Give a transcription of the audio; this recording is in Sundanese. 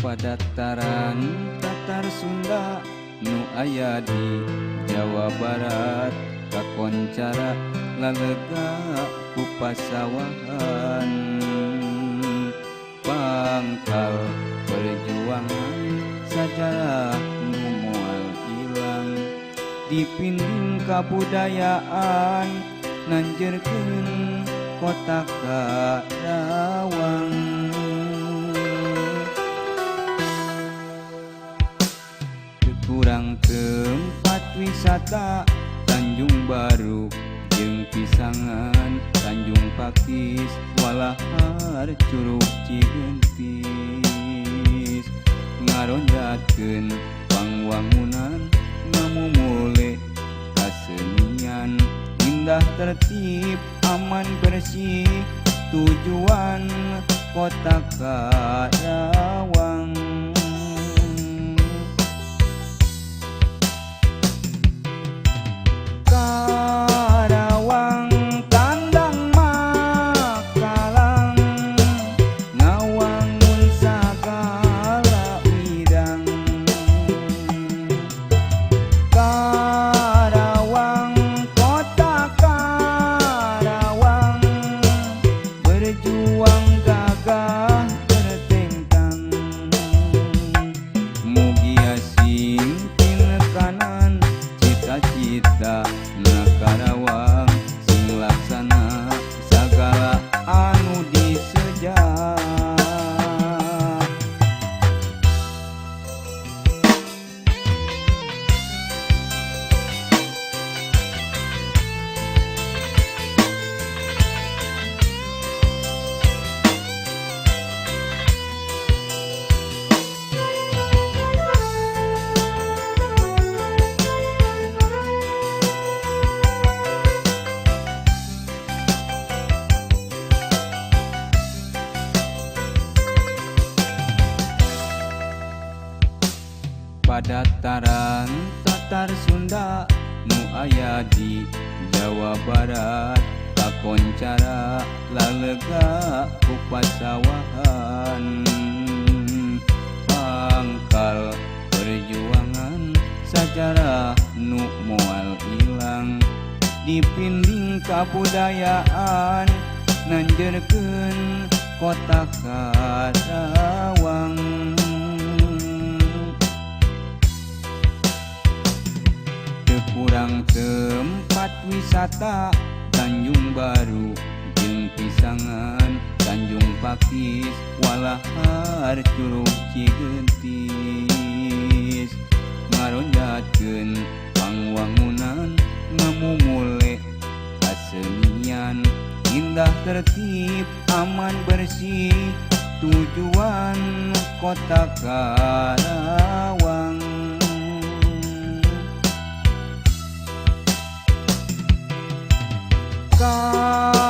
Padataran Tatar Sunda nu aya di Jawa Barat kakoncara lalega ku pasawahan. Pangkal perjuangan sajarah nu moal ilang dipinding kabudayaan nanjerkeun kota Karawang. Kurang tempat wisata Tanjung Baru jeung Pisangan, Tanjung Pakis, Walahar, Curug Cigentis. Ngaronjatkeun pangwangunan ngamumule kasenian, indah tertib aman bersih tujuan kota Karawang. Karawang tandang makalang ngawangun sagala widang. Karawang kota Karawang berjuang gagah bertentang. Mugia sing tinekanan cita-cita na Karawang sing laksana sagala anu diseja. Padataran Tatar Sunda nu aya di Jawa Barat kakoncara lalega ku pasawahan. Pangkal perjuangan sajarah nu moal ilang dipinding kabudayaan nanjerkeun kota Karawang. Kurang tempat wisata Tanjung Baru jeung Pisangan, Tanjung Pakis, Walahar, Curug Cigentis. Ngaronjatkeun pangwangunan ngamumule kasenian, indah tertib aman bersih tujuan kota Karawang. Karawang.